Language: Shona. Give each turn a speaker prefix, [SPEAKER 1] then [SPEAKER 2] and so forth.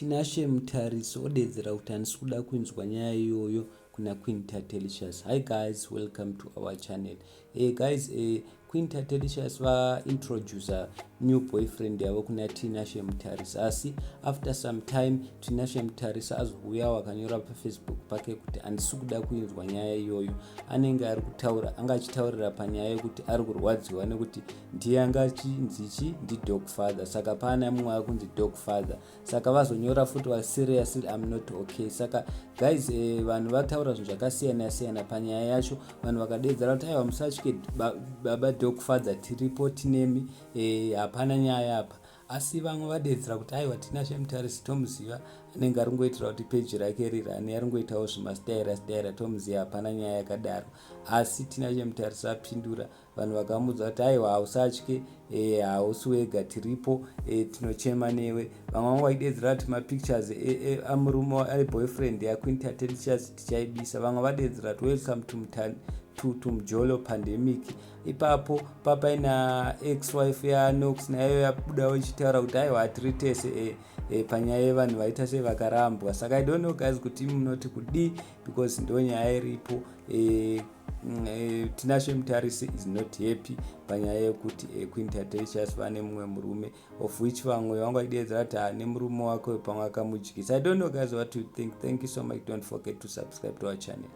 [SPEAKER 1] Tinashe Mutarisi odedzera kuti handisi kuda kuinzwa nyaya iyoyo kuna Queen Tatelicious. Hi guys, welcome to our channel. Hey guys, Queen Tatelicious vaintroducer new boyfriend yavo kuna Tinashe Mutarisi, asi after some time Tinashe Mutarisi azouyawo akanyora paFacebook pake kuti handisi kuda kuinzwa nyaya iyoyo. Anenge ari kutaura, anga achitaurira panyaya yekuti ari kurwadziwa nekuti ndiye anga achinzi chi ndidog father, saka paana mumwe akunzi dog father. Saka vazonyora futi vaseriously, "I'm not okay." Saka guys, vanhu vataura zvinhu zvakasiyana siyana panyaya yacho. Vanhu vakadedzera kuti aiwa, musatye baba dog father, tiripo, tinemi, hapana nyaya apa. Asi vamwe vadedzera kuti aiwa, Tinashe Mutarisi tomuziva, anenge ari ngoitira kuti peji rake rirani, ari ngoitawo zvimastaira staira, tomuziva, hapana nyaya yakadaro. Asi Tinashe Mutarisi apindura vanhu vakamudza kuti aiwa, hausatye, hausi wega, tiripo, tinochema newe. Vamwe vangu vaidedzera kuti mapictures amurume eboyfriend yaQueen Tatelicious tichaibisa. Vamwe vadedzera kuti welcome to mjolo pandemic. Ipapo papaina ex wife yaNox, nayo yabudawo ichitaura kuti aiwa, hatiri tese panyaya yevanhu vaita sevakarambwa. Saka I don't know guys kuti imi munoti kudii, because ndo nyaya iripo. Tinashe Mutarisi is not happy panyaya yekuti Queen Tatelicious vane mumwe murume, of which vamwe vanga vachidedzera kuti ane murume wake pamwe akamudyisa. I don't know guys what you think. Thank you so much. Don't forget to subscribe to our channel.